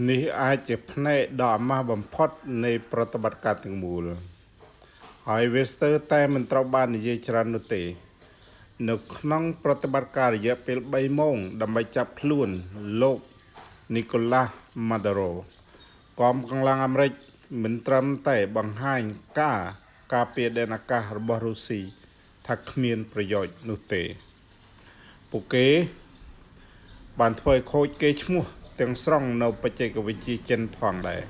នេះអាចជាផ្នែកដ៏អាម៉ាស់បំផុតនៃប្រតិបត្តិការទាំងមូល ហើយវាស្ទើរតែមិនត្រូវបាននិយាយច្រើននោះទេ នៅក្នុងប្រតិបត្តិការរយៈពេល3ម៉ោងដើម្បីចាប់ខ្លួនលោកនីកូឡាស់ម៉ាឌូរ៉ូកងកម្លាំងអាមេរិកមិនត្រឹមតែបង្ហាញការការពារដែនអាកាសរបស់រុស្ស៊ីថាគ្មានប្រយោជន៍នោះទេពួកគេបានធ្វើឲ្យខូចកេរ្តិ៍ឈ្មោះទាំងស្រុងនៅបច្ចេកវិទ្យាចិនផងដែរ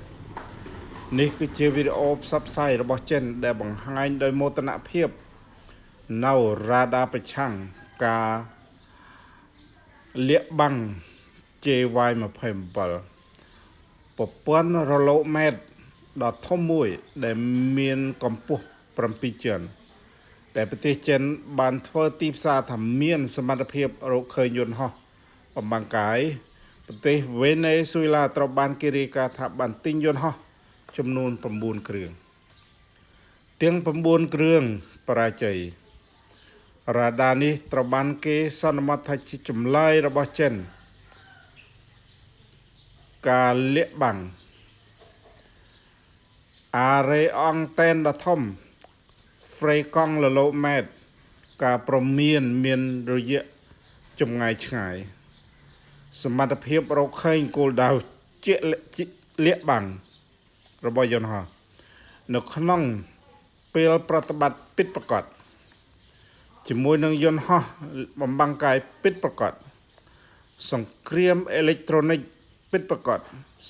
នេះគឺជាវីដេអូផ្សព្វផ្សាយរបស់ចិនដែលបង្ហាញដោយមោទនភាពនៅរ៉ាដាប្រឆាំងការលាក់បាំង JY27 ប្រព័ន្ធរលកម៉ែត្រដ៏ធំមួយដែលមានកម្ពស់7ជាន់ដែលប្រទេសចិនបានធ្វើទីផ្សារថាមានសមត្ថភាពរកឃើញយន្តហោះបំបាំងកាយប្រទេសវេណេស៊ុយឡាត្រូវបានគេរាយការណ៍ថាបានទិញយន្តហោះចំនួន9គ្រឿងទាំង9គ្រឿងបរាជ័យរ៉ាដានេះត្រូវបានគេសន្មតថាជាចម្លើយរបស់ចិនការលាក់បាំងអារ៉េអង់តែនដ៏ធំហ្វ្រេកង់លឡូម៉ែត្រការប្រមានមានរយៈចម្ងាយឆ្ងាយសមត្ថភាពរកឃើញគោលដៅជាលាក់បាំងរបស់យន្តហោះនៅក្នុងពេលប្រតិបត្តិពិតប្រាកដជាមួយនឹងយន្តហោះបំបាំងកាយពិតប្រាកដសង្គ្រាមអេឡិចត្រូនិកពិតប្រាកដ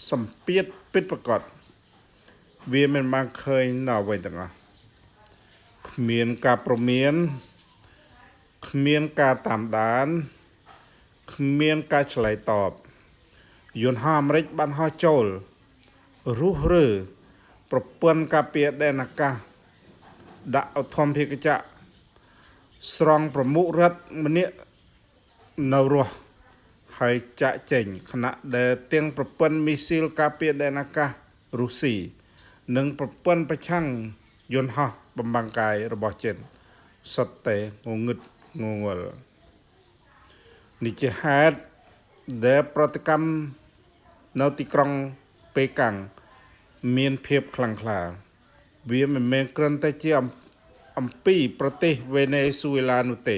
សម្ពាធពិតប្រាកដវាមិនបានឃើញនៅអ្វីទាំងអស់គ្មានការប្រមានគ្មានការតាមដានគ្មានការឆ្លើយតបយន្តហោះអាមេរិកបានហោះចូលរុះរើប្រព័ន្ធការពារដែនអាកាសដាក់ឧទ្ធម្ភាគចក្រស្រង់ប្រមុខរដ្ឋម្នាក់នៅរស់ហើយចាក់ចេញខណៈដែលទាំងប្រព័ន្ធមីស៊ីលការពារដែនអាកាសរុស្ស៊ីនិងប្រព័ន្ធប្រឆាំងយន្តហោះបំបាំងកាយរបស់ចិនសុទ្ធតែងងឹតងងល់នេះជាហេតុដែលប្រតិកម្មនៅទីក្រុងប៉េកាំងមានភាពខ្លាំងក្លាវាមិនមែនគ្រាន់តែជាអំពីប្រទេសវេណេស៊ុយឡានោះទេ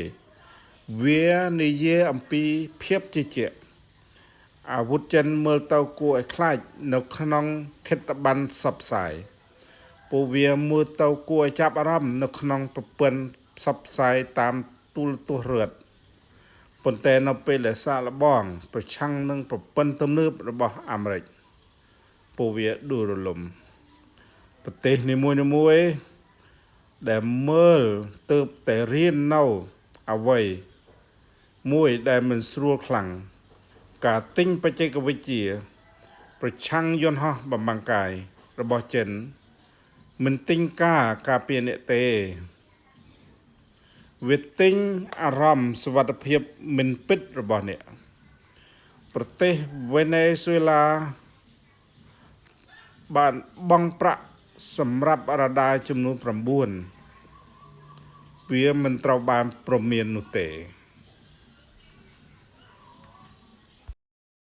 វានិយាយអំពីភាពជឿជាក់អាវុធចិនមើលទៅគួរឲ្យខ្លាចនៅក្នុងខិត្តប័ណ្ណផ្សព្វផ្សាយពួកវាមើលទៅគួរឲ្យចាប់អារម្មណ៍នៅក្នុងប្រព័ន្ធផ្សព្វផ្សាយតាមទូរទស្សន៍រដ្ឋប៉ុន្តែនៅពេលដែលសាកល្បងប្រឆាំងនឹងប្រព័ន្ធទំនើបរបស់អាមេរិកពួកវាដួលរលំប្រទេសនីមួយៗដែលមើលទៅតែរៀននៅអ្វីមួយដែលមិនស្រួលខ្លាំងការទិញបច្ចេកវិទ្យាប្រឆាំងយន្តហោះបំបាំងកាយរបស់ចិនមិនទិញការការពារអ្នកទេវាទិញអារម្មណ៍សុវត្ថិភាពមិនពិតរបស់អ្នកប្រទេសវេណេស៊ុយឡាបានបង់ប្រាក់សម្រាប់រ៉ាដាចំនួន9វាមិនត្រូវបានព្រមាននោះទេ។